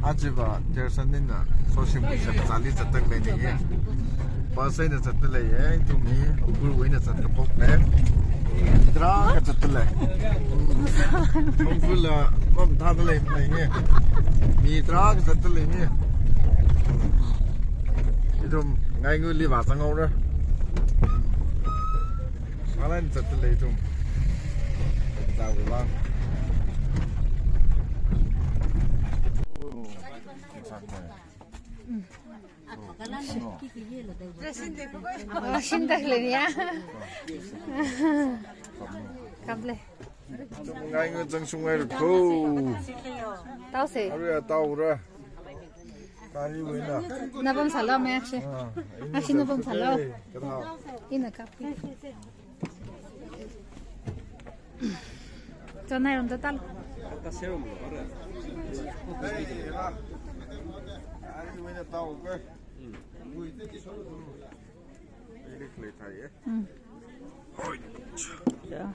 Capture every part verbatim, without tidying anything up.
Aja va Gerson nina Soshimwui shakazāli zatdalei ni. Bus eina zatdalei, eh, ithum hi, Ukhrul eina zatkaphokna. Tarākha zatdalei. Ukhrul la mamathādalei ni. Mi tarākha zatdalei ni. Ithum Ngaingu li vāzanghaora. Malan zatdalei ithum. Zatdalei. Shindalei ya. Kaple. Ngaingu zangshunghaira ko. Taose. Arui ataora. Kari wena. Napam sālu me ashi. Ah, ina ashi napam sālu. Kathā. Ina kapi. Chonai ram tatal. Kari wena tao ke. Ui, tiki solo. Ili kle thai, eh. Mm. Hoi. Ya.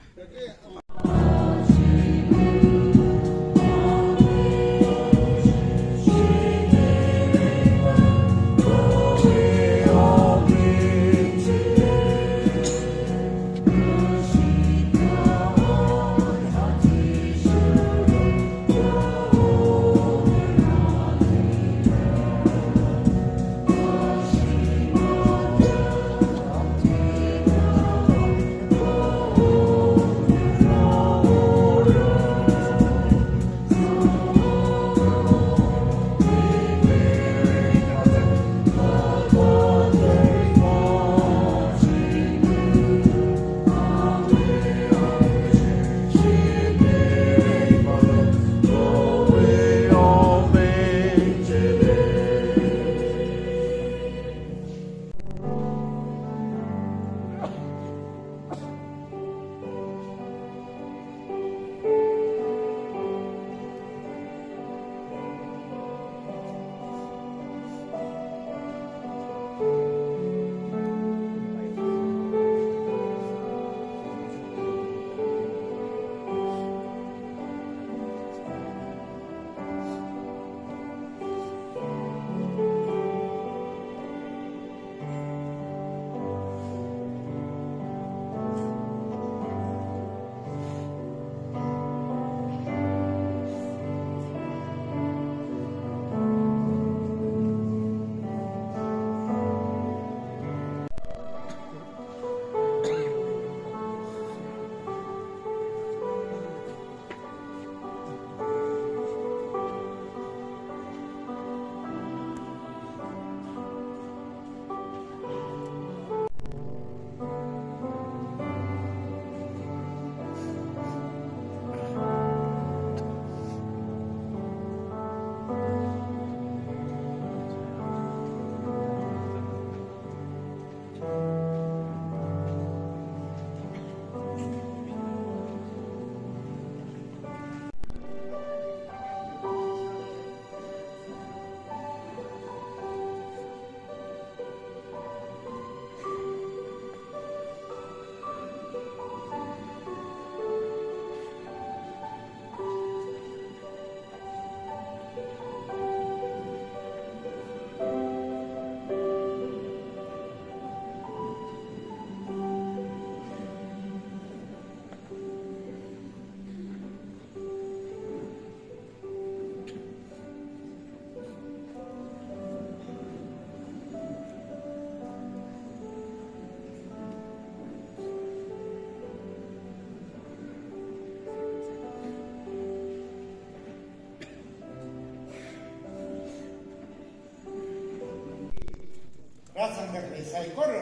Rāzangda khalei saikora,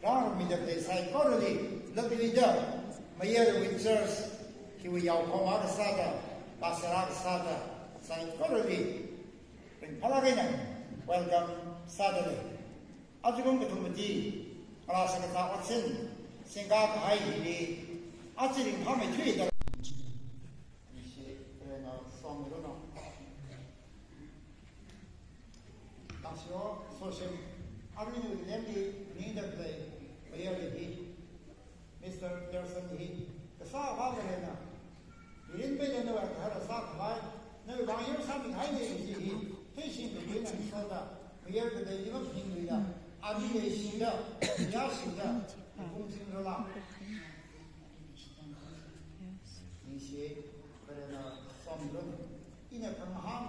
rāmida khalei saikorali, lapilida, mayarwui church hiwui yaokahoma kasāda, pastor kasāda, saikorali ringphālāk eina welcome sādalei. Ajakum kathum mati, ngalā shakazā otsin singkakahai hili, aja ringphāmeithuida. Ishi, kayāna song rono. Nangshiho, Soshim, arui nalemli maningda khalei mayarli hi, Mister Gerson hi, kasā avā leilana, mirin peida nawui kahara sākhavai, nawui vang yur sāmikahai lei ishi hi, Ishoda, mayar kateili maphinglui da, ami leishida, yashida, kum thing rala. Ningshi, Varena somrun, ina pangaham.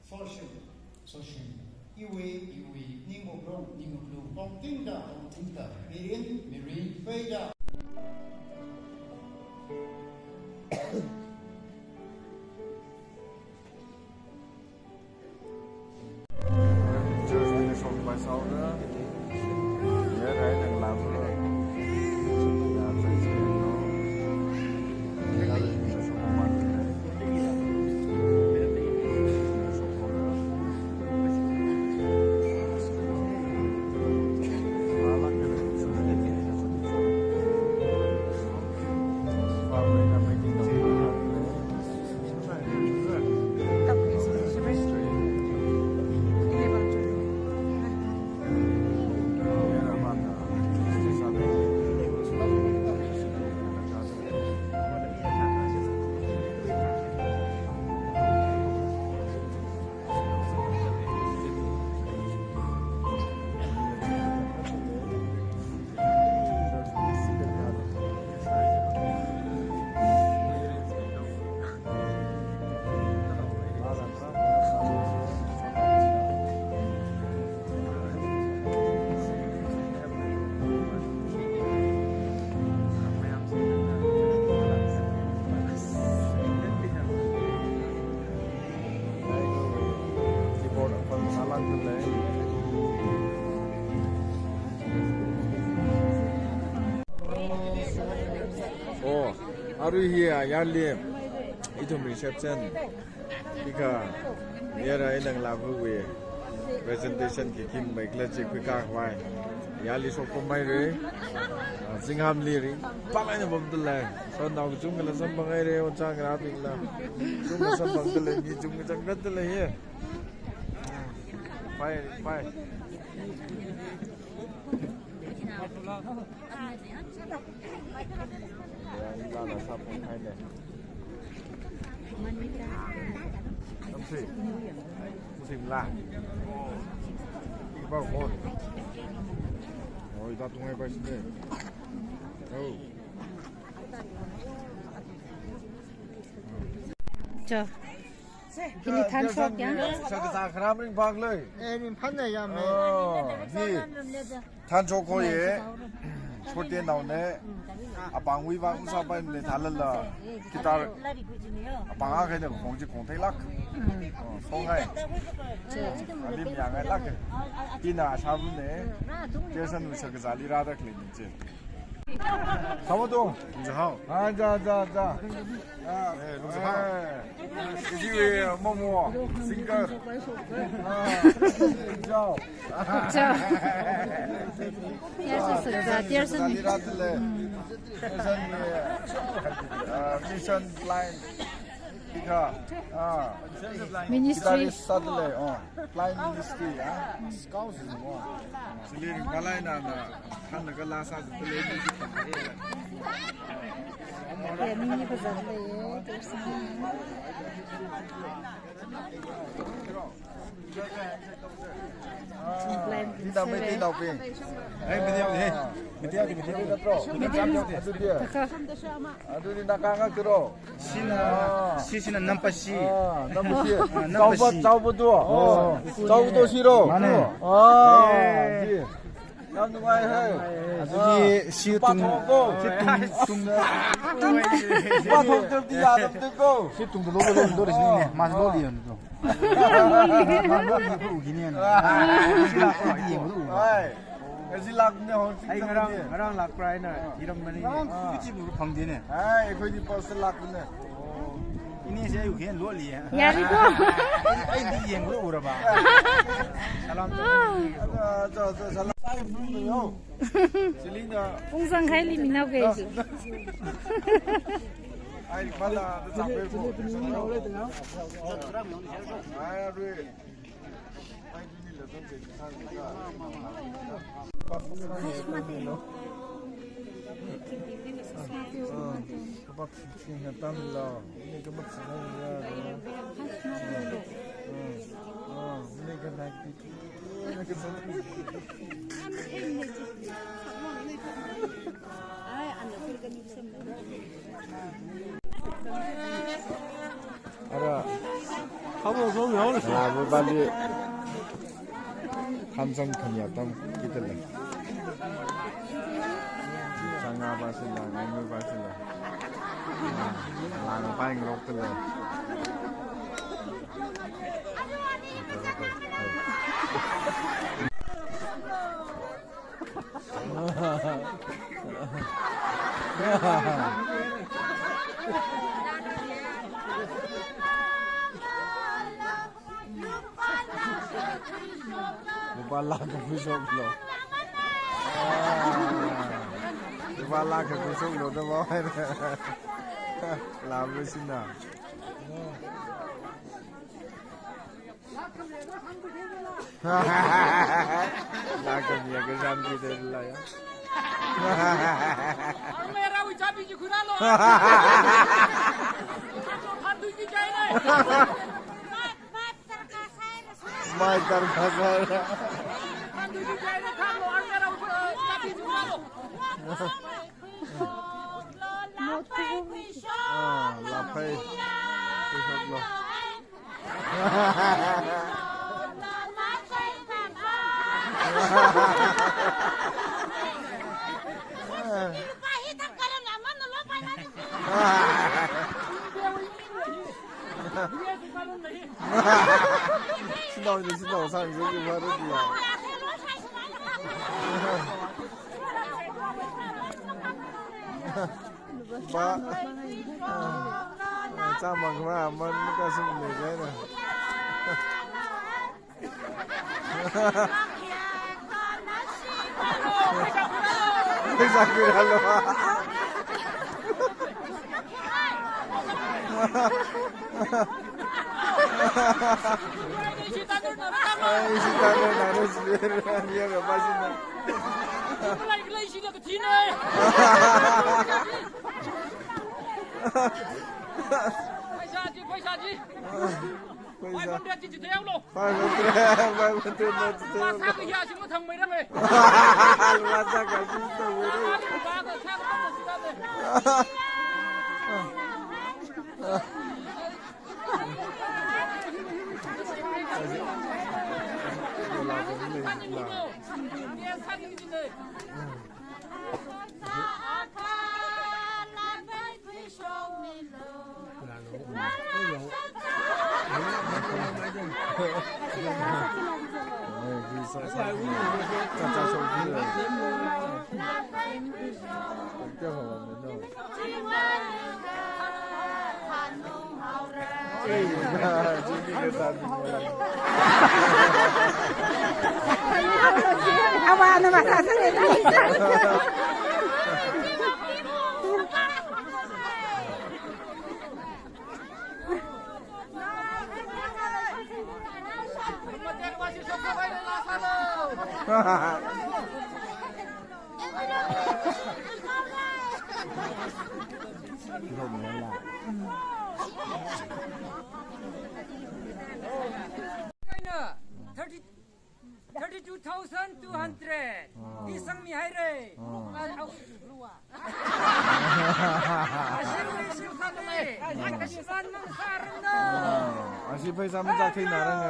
Soshim. Soshim. Iwui. Iwui. Ninguklung. Ninguklung. Tongtingda. Tongtingda. Mirin. Mirin. Peida. Oh, arui hi ayarli ithum reception hikha mayara inanglāwui presentation khikhi maikhala chi khuikā khavai ayarli shokpamhaira. Ah, zinghamli ringphālāk eina pamdalei. So nao kachungkhala samphanghaira, ojā ngarābingla kachungkha samphangdalei, mi kachungkha zangkhatdalei hi. Pai, pai. Cho. Hili thanshok ya. Shakazā kharam ringphālei. Eh, ringphāna ya me. Oh, hi. Thanshok ko ye. Shortnaona. Apāngwui vang masāpaimana thālala. Guitar. Apāng akha eina khong chi khong theilāk. Oh, khongai. Cho. Alim yangngailāk. Ina ashavana. Jason wui shakazāli rāda khalei chi. Sāvāto. Lungzahao. Ah, ja, ja, ja. Eh, Lungzahao. Eh. Ishi, eh, momo, singer. Ah, jao. Jao. Yes, yes, yes, yes. Sāli rāda lei. Mission, eh, ah, mission blind. Ika, ah. Ministry. Guitarist sāda lei, oh. Blind ministry, ah. Scout is more. Chili ringphālāk eina, na, khanna kala sāda lei, music. Ya, mini bazar lei, eh, there's mini. Hina Meiteinaobing. Hey, Meitei, hey. Meitei, Meitei. Meitei natro? Meitei. Adudi. Kaka. Adudi na kanga kiro. Sina, ah. Si sina Nampashi. Ah, Nampashi. Ah, Nampashi. Chaoba, chaoba to. Oh. Chaoba to siro. Mane. Ah, eh. Si. Yam nungai hai. Adudi, ah, si tung, si tung, tung. Pathong tel di ya, tel di ko. Si tung lo, lo, lo, lo, lo, lo, lo, lo, lo. Ugini na. Ai. Kasi lak ne ho. Ai, ngarang, ngarang lak prai na. Iram mani. Ngarang, ah, kichi bu phang di ne. Ai, koi di post lak ne. Ini saya yuhin lo li ya. Yariko. Ai, ai, di yang lo ura ba. Salam. Ah, salam. Sai bro yo. Selina. Ungsang khai li minau ke. Ai, mana, da chak pe ko. Ai, arui. Ara, habo zong yao na. Lāva pali hansan khanya tam kita le. Changa ba sila, ngai ba sila. Lāva pa ngrok tele. Lupā lakh khuishoklu. Ah. Lupā lakh khuishoklu da ba. Lāva sina. Lakh khanya kasam ki de la ya. Ang mera wi chabi ji khura lo. Thandu ki jai le. Mai tar kasar. Thandu ki jai le, thang lo, ang mera wi, eh, chabi ji khura lo. Ah, lāphei. Khuishoklu. Sinau ni sinau sang sing ki baru dia. Ba. Ah, chāmang kama, man muka sum ne kaina. Paisa kira lo. Ai, sita ne, nana sita ne, dia apa sih? Paisa ji, paisa ji. Paisa. Five hundred ji, ji tayang lo. Five hundred, five hundred note ji tayang lo. Masa kaya ji mathang mai rang eh. Masa kaya ji mathang mai rang. Awa, na masa sa ne. Thirty, thirty-two thousand two hundred. Ah. Di sangmi haira. Ah. Ashi, ashi, ashi, ashi, ashi paisa mazathei na rang.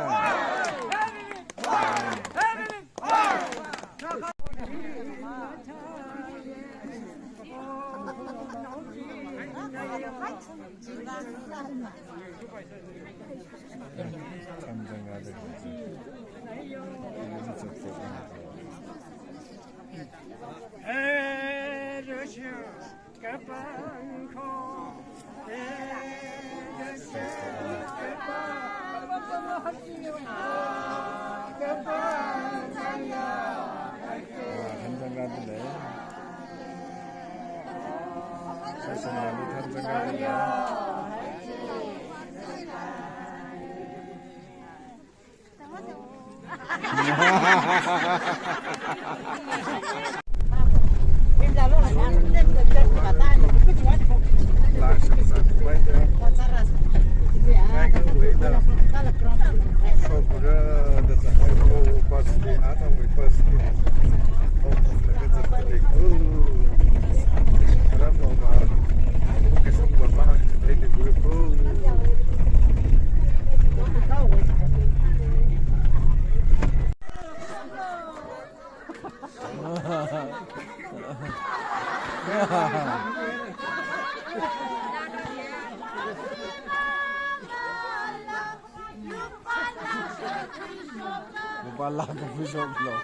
Lupā lakh khuishoklu. Ah.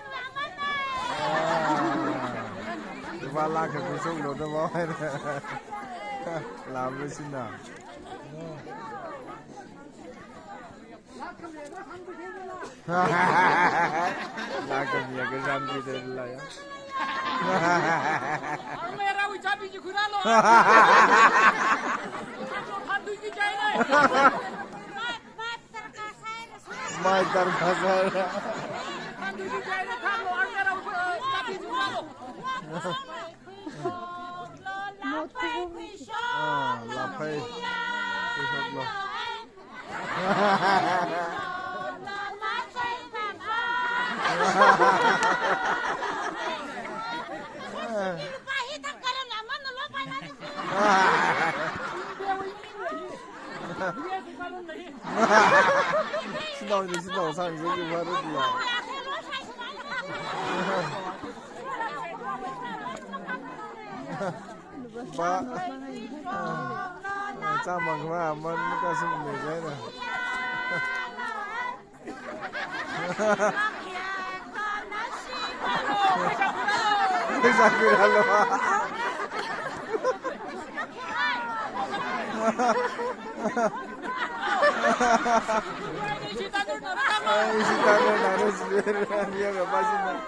Lupā lakh khuishoklu da ba. Lam lu sina. Lakh khamei kashan pidalei ya. Mai darkar sāra. Ah, laphei. Khuishoklu. Sinaoni, sinao sang, sing, sing, sing. Ba. Ah. Chāmang khamā, man muka sum me jaina. Pheisā khuirālu. Ai, ishi tanu, nanu, ishi tanu, ya, ya, ba, ishi tanu.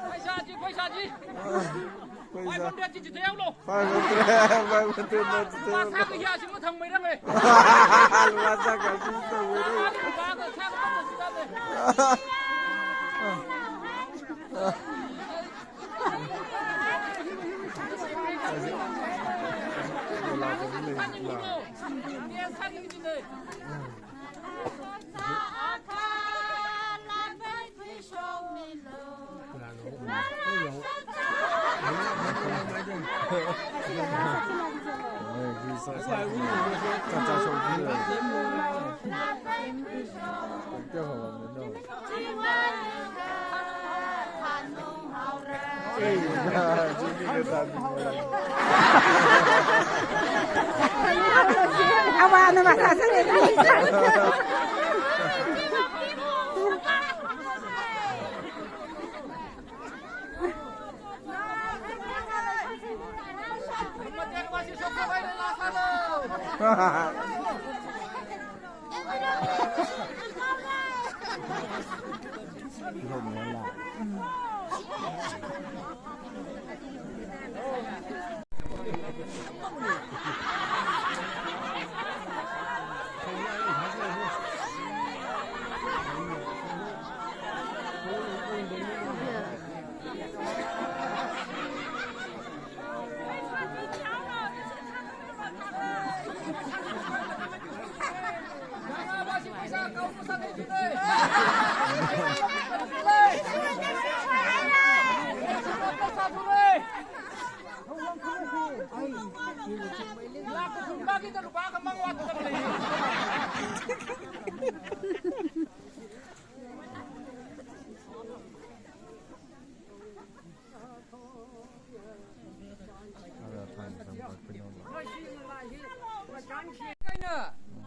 Pheisā chi, pheisā chi. Pheisā. Five hundred chi chitheihaolu. Five hundred, five hundred note chitheihaolu. Lupā sākahai chi mathangmeiranga. Lupā sākahai chi mathangmeiranga. Lupā sākahai chi mathangmeiranga.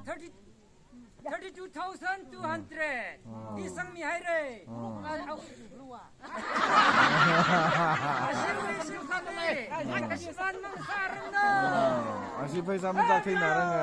Thirty, thirty-two Thousand two hundred. Ah. Hi sangmihaira. Ah. Ah, au. Ashi, ashi, ashi, ashi, ashi, ashi, ashi, pheisā mazāktheina ranga.